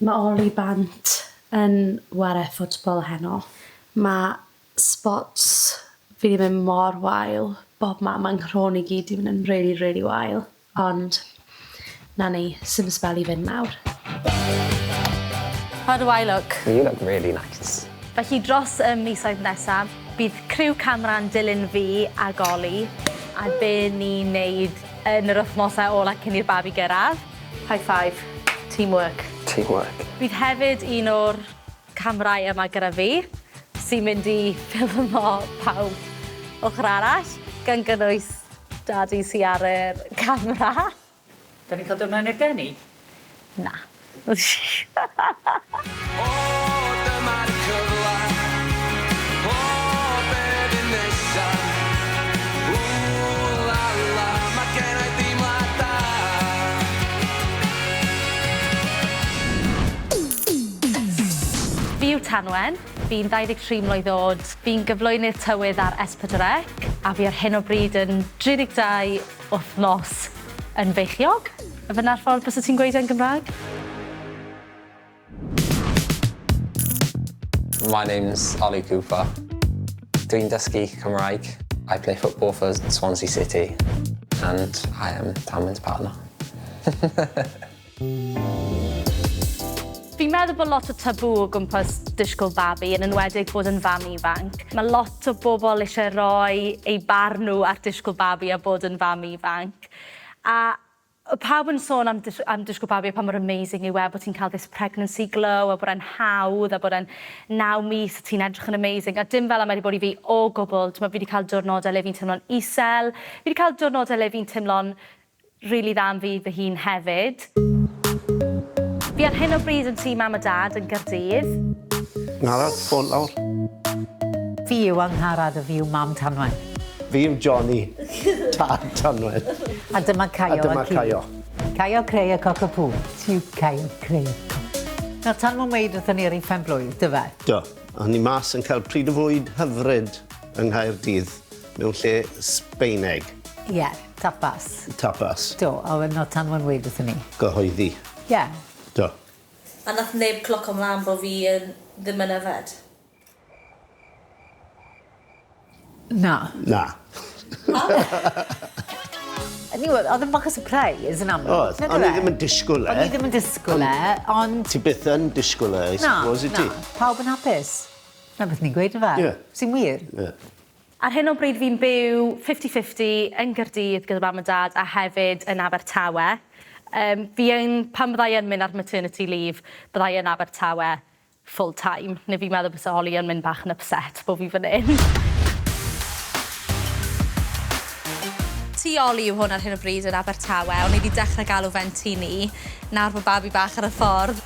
Mae Oli bant yn ware ffwtbol heno. Mae spots fi 'di mynd mor wael bob man, mae 'nghrôn i gyd 'di mynd yn rili rili wael. Ond 'na ni, sim sbel i fynd nawr. How do I look? You look really nice. Felly dros y misoedd nesaf, bydd criw camera'n dilyn fi ag Oli a be ni'n neud yn yr wythnosau ola cyn i'r babi gyrraedd. High five. Teamwork. Teamwork. Bydd hefyd un o'r camerâu yma gyda fi sy'n mynd i ffilmo pawb ochr arall, gan gynnwys dadi sy ar yr camera. Da ni'n cael dod mewn i'r geni? Na. O, dyma'r cyfle. O, be fydd nesa? Ww, la la, mae gen i deimlad da. Fi yw Tanwen, fi'n 23 mlwydd o'd, fi'n gyflwynydd tywydd ar S4C a fi ar hyn o bryd yn 32 wythnos yn feichiog. Ife 'na'r ffordd byset ti'n gweud e yn Gymraeg? My name's Ollie Cooper. Dwi'n dysgu Cymraeg. I play football for Swansea City and I am Tanwen's partner. Fi'n meddwl bod lot o tabŵ o gwmpas disgwyl babi, yn enwedig bod yn fam ifanc. Mae lot o bobl eisiau rhoi eu barn nhw ar disgwyl babi a bod yn fam ifanc. A pawb yn sôn am dis- am disgwyl babi a pa mor amazing yw e, bod ti'n cael this pregnancy glow a bod e'n hawdd a bod e'n naw mis a ti'n edrych yn amazing. A dim fel 'na mae 'di bod i fi o gwbl. Timod, fi 'di cael diwrnodau le fi'n teimlo'n isel, fi 'di cael diwrnodau le fi'n teimlo'n rili dda am fi fy hun hefyd. Fi ar hyn o bryd yn tŷ mam a dad yn Gaerdydd. Angharad, ffôn lawr. Fi yw Angharad a fi yw mam Tanwen. Fi yw Johnny, tad Tanwen. A dyma Caio a dyma Caio. Caio Creu y Cockapoo. Ti yw Caio Creu y Cockapoo. Nawr Tanwen weud wrthon ni ar ei phen-blwydd, do fe? Do. O'n i mas yn cael pryd o fwyd hyfryd yng Nghaerdydd mewn lle Sbaeneg. Ie. Tapas. Tapas. Do, a wedyn o'dd Tanwen weud wrthon ni. Gyhoeddi. Ie. Do. A nath neb cloco mlan bo fi yn ddim yn yfed. Na. Na. Eniwe, o'dd e'n bach o surprise yn amlwg. O'dd. O'n i ddim yn disgwl e. O'n i ddim yn disgwl e, ond... Ti byth yn disgwl e, I suppose, wyt ti? Na, na. Pawb yn hapus. 'Na beth ni'n gweud on'd yfe? Ie. Sy'n wir. Ie. Ar hyn o bryd fi'n byw fifty fifty yn Nghaerdydd gyda mam a dad a hefyd yn Abertawe. Yym fi yn, pan bydda i yn mynd ar maternity leave, bydda i yn Abertawe full time, neu fi'n meddwl byse Ollie yn mynd bach yn upset bo fi fan 'yn. Tŷ Ollie yw hwn ar hyn o bryd yn Abertawe, o'n i 'di dechre galw fe'n tŷ ni, nawr bo' babi bach ar y ffordd.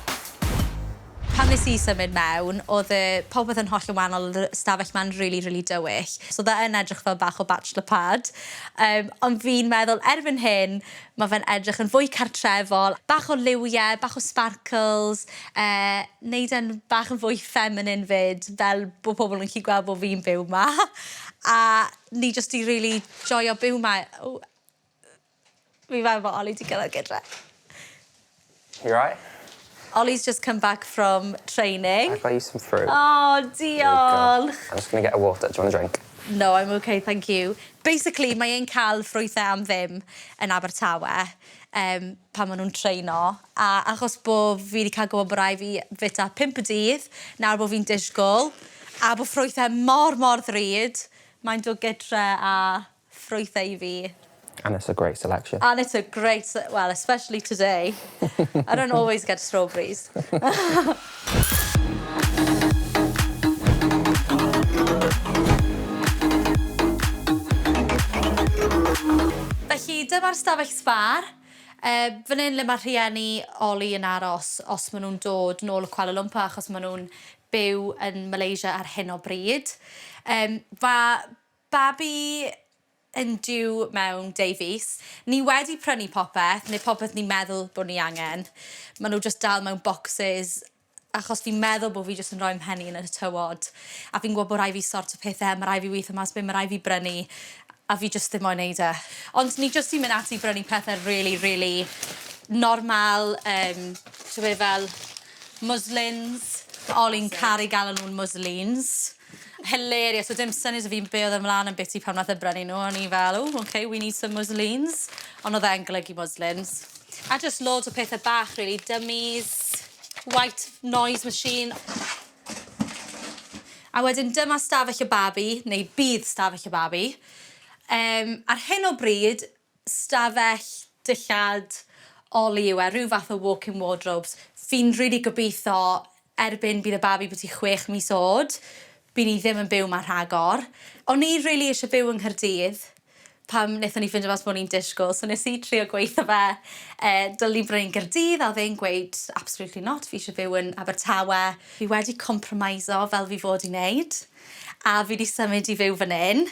Pan nes i symud mewn, o'dd y popeth yn hollol wahanol, o'dd yr ystafell 'ma'n rili rili dywyll. So o'dd e yn edrych fel bach o bachelor pad. Yym ond fi'n meddwl erbyn hyn, ma' fe'n edrych yn fwy cartrefol. Bach o liwie, bach o sparkles, yy neud e'n bach yn fwy feminine 'fyd, fel bo' pobl yn gallu gweld bo' fi'n byw 'ma. A ni jyst 'di rili joio byw 'ma. W! Fi fel bo' Ollie 'di gyrraedd gytre. You right? Ollie's just come back from training. I've got you some fruit. O diolch! I'm just gonna get a water, do you want a drink? No I'm ok thank you. Basically mae e'n ca'l ffrwythe am ddim yn Abertawe yym pan ma' nw'n treino a achos bo' fi 'di ca'l gwbod bo' rai' fi fita pump y dydd nawr bo' fi'n disgwl a bo' ffrwythe mor mor ddrud mae'n dod gytre a ffrwythau i fi. And it's a great selection. And it's a great se- well especially today. I don't always get strawberries. Felly dyma'r stafell sbâr. Yy fan 'yn le ma' rhieni Ollie yn aros os ma' nw'n dod nôl o Kuala Lumpur achos ma' nw'n byw yn Malaysia ar hyn o bryd. Yym fa' Babi yn due mewn deufis. Ni wedi prynu popeth, neu popeth ni'n meddwl bod ni angen. Maen nhw jyst dal mewn bocsys, achos fi'n meddwl bod fi jyst yn rhoi mhen i yn y tywod. A fi'n gwybod bod rhaid fi sorto pethau, ma' raid fi weithio mas be ma' raid fi brynu, a fi jyst ddim moyn neud e. Ond ni jyst 'di mynd ati i brynu pethe rili rili normal, yym t'o' be' fel... Muslins. Ma' Ollie'n caru galw nhw'n muslins. Hilarious. So dim syniad 'da fi be oedd ymlaen yn biti pan nath e brynu nhw. O'n i fel, oh, okay, we need some muslins. Ond oedd e'n golygu muslins. A just loads o pethau bach, really. Dummies, white noise machine. A wedyn dyma stafell y babi, neu bydd stafell y babi. Ar hyn o bryd, stafell dillad Ollie yw e, rhyw fath o walk-in wardrobes. Fi'n rili gobeithio erbyn bydd y babi byti 6 mis oed, bydd ni ddim yn byw 'ma rhagor. O'n i rili eisiau byw yng Nghaerdydd pam wnaethon ni ffindo mas bod ni'n disgwyl, so nes i trio gweithio fe, dylwn ni brynu'n Gaerdydd, a oedd e'n gweud, "Absolutely not, fi eisiau byw yn Abertawe." Fi wedi compromiso fel fi fod i wneud, a fi wedi symud i fyw fan hyn,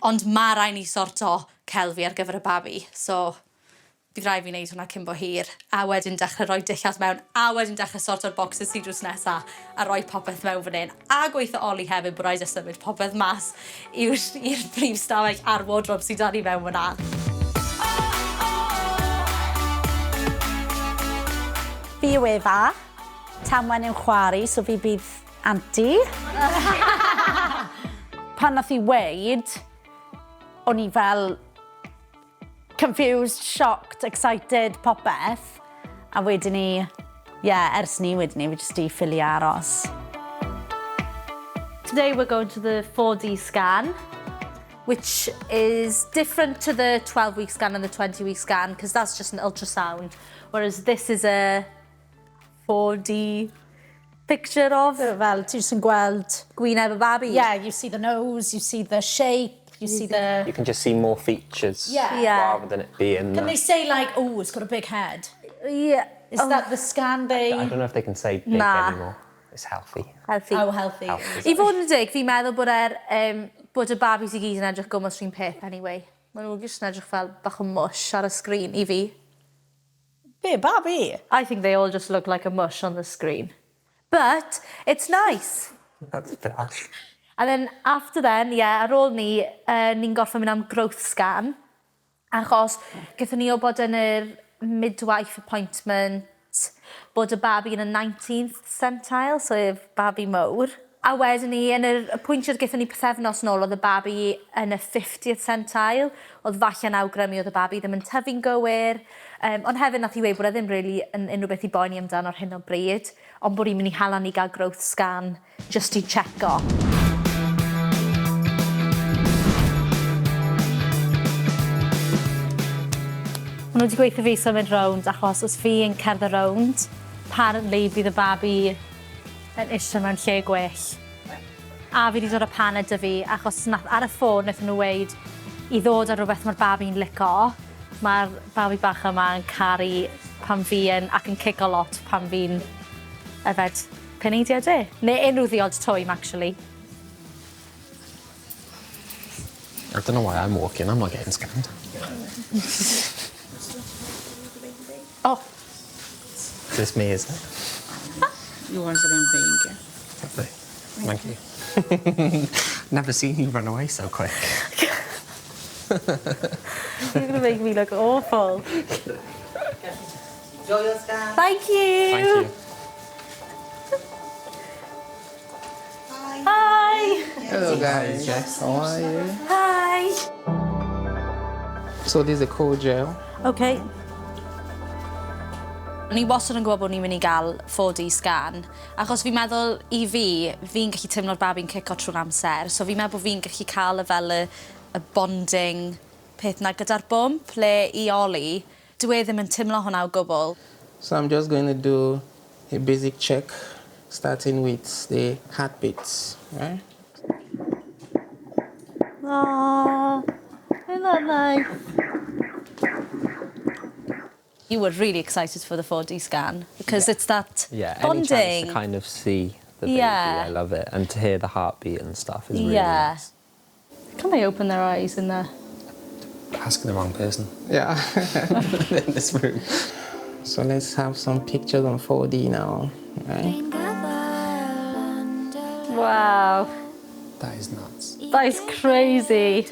ond ma' rai ni sorto celfi ar gyfer y babi, so bydd rhaid fi wneud hwnna cyn bo hir, a wedyn dechrau rhoi dillad mewn, a wedyn dechrau sorto'r boxes sydd drws nesa, a rhoi popeth mewn fan hyn. A gweithio Ollie hefyd bod rhaid e symud popeth mas i'r prif stafell a'r wardrobe sydd 'da ni mewn fyna. Fi yw Efa. Tanwen yw chwaer i, so fi bydd anti. Pan nath i weud, o'n i fel confused, shocked, excited, popeth. A wedyn ni, yeah, ers ni wedyn ni, fi jyst i ffili aros. Today we're going to the 4D scan, which is different to the 12-week scan and the 20-week scan, because that's just an ultrasound, whereas this is a 4D picture of Fel, ti jyst yn gweld gwyneb y babi. Yeah, you see the nose, you see the shape, you see the You can just see more features rather than it being. Can they say like, "Oh, it's got a big head"? Yeah. Is that the scan they I don't know if they can say big Nah. anymore. It's healthy. Healthy. Oh, healthy. Healthy. I fod yn deg, fi'n meddwl bod y babis i gyd yn edrych gwmws rhywun peth anyway. Maen nhw jyst yn edrych fel bach o mush ar y sgrin i fi. Be, babi? I think they all just look like a mush on the screen. But it's nice. That's a bit harsh. And then after then, yeah, ar ôl ni, ni'n gorfod mynd am growth scan. Achos gaethon ni o bod yn yr midwife appointment bod y babi yn y 19th centile, so babi mowr. A wedyn ni, yn yr apwyntiad gaethon ni pythefnos nôl, oedd y babi yn y 50th centile. Oedd falle'n awgrymu oedd y babi ddim yn tyfu'n gywir. Ond hefyd nath i weud bod e ddim really yn unrhyw beth i boeni amdano ar hyn o bryd, ond bod hi'n mynd i hala ni gael growth scan just i checo. Maen nhw wedi gweithio fi symud rownd achos os fi yn cerdded rownd, apparently bydd y babi yn eistedd mewn lle gwell. A fi wedi dod â paned 'da fi achos nath, ar y ffôn wnaethon nhw weud i ddod ar rhywbeth mae'r babi'n lico. Mae'r babi bach yma yn caru pan fi yn, ac yn cico lot pan fi'n yfed paneidiau de. Neu unrhyw ddiod twym, actually. I don't know why I'm walking. I'm not getting scanned. Oh, Is this me, is it? Yours are in being. Lovely. Thank you. Never seen you run away so quick. You're going to make me look awful. Enjoy your scan. Thank you. Thank you. Hi. Hello guys, how are you? Hi. So this is a cold gel. Okay. O'n i wastad yn gwybod bod ni'n mynd i gael 4D scan, achos fi'n meddwl i fi, fi'n gallu teimlo'r babi'n cico trwy'r amser, so fi'n meddwl bod fi'n gallu cael y fel y bonding peth 'na gyda'r bwmp, le i Ollie, dwi e ddim yn teimlo hwnna o gwbl. So I'm just going to do a basic check, starting with the heartbeats, right? Aww, isn't that nice? You were really excited for the 4D scan because it's that Yeah, any bonding. chance to kind of see the baby, I love it. And to hear the heartbeat and stuff is really nice. Can they open their eyes in there? Asking the wrong person Yeah. in this room. So let's have some pictures on 4D now, right? Wow, That is nuts. That is crazy.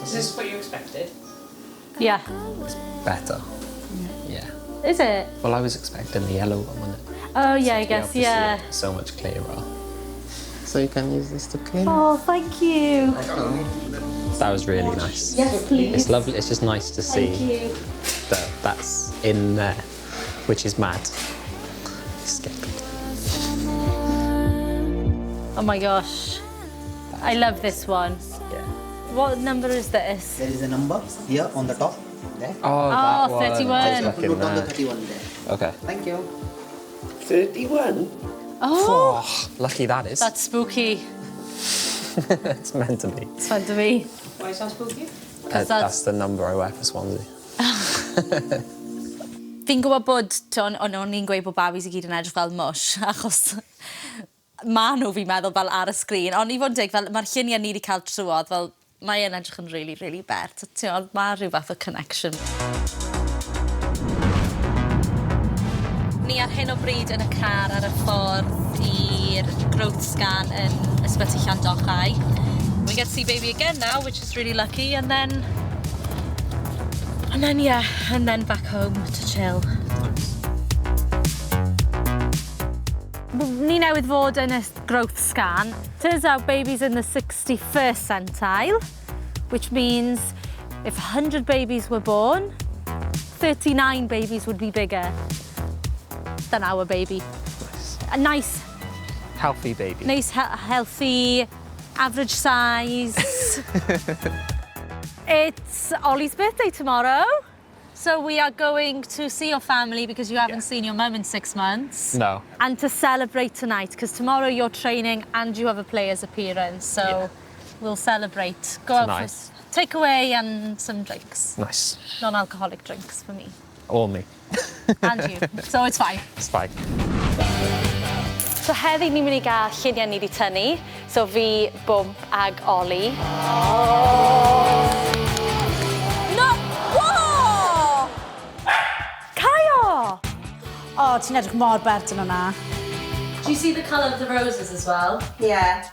Is this what you expected? Yeah. Better. Yeah. Is it? Well, I was expecting the yellow one, wasn't it? Oh, yeah, I To be able guess, to see yeah. it so much clearer. So you can use this to clean. Oh, thank you. That was really nice. Yes, please. It's lovely. It's just nice to see Thank you. that that's in there, which is mad. Escape. Oh my gosh. I love this one. Yeah. What number is this? There is a number here on the top. There. Oh, that Oh, one. 31. Just look in Note down the there. 31 there. Okay. Thank you. 31? Oh, Oh, lucky that is. that's spooky. It's meant to be. It's meant to be. Why is that spooky? That's the number I wear for Swansea. Fi'n gwybod bod, t'o', o'n i'n gweud bod babis i gyd yn edrych fel mush, achos ma' nhw, fi'n meddwl, fel ar y sgrin. Ond i fod yn deg, fel, mae'r lluniau ni wedi cael trwodd, fel, mae e'n edrych yn really, really bert. T'o', ma' rhyw fath o connection. Ni ar hyn o bryd yn y car ar y ffordd i'r growth scan yn Ysbyty Llandochau. We get to see baby again now, which is really lucky, and then yeah, and then back home to chill. Ni newydd fod yn y growth scan. Turns out baby's in the 61st centile, which means if 100 babies were born, 39 babies would be bigger than our baby. Nice. A nice, Healthy baby. nice, healthy, average size. It's Ollie's birthday tomorrow. So we are going to see your family because you haven't seen your mum in 6 months. No. And to celebrate tonight, because tomorrow you're training and you have a player's appearance. So we'll celebrate. Go out for Tonight. Takeaway and some drinks. Nice. Non-alcoholic drinks for me. All me. And you. So it's fine. It's fine. So heddi ni'n mynd i gael lluniau ni wedi tynnu. So fi, Bwmp ag Ollie. No! Whoa! Caio! O, ti'n edrych mor bert yn hwnna. Do you see the colour of the roses as well? Yeah.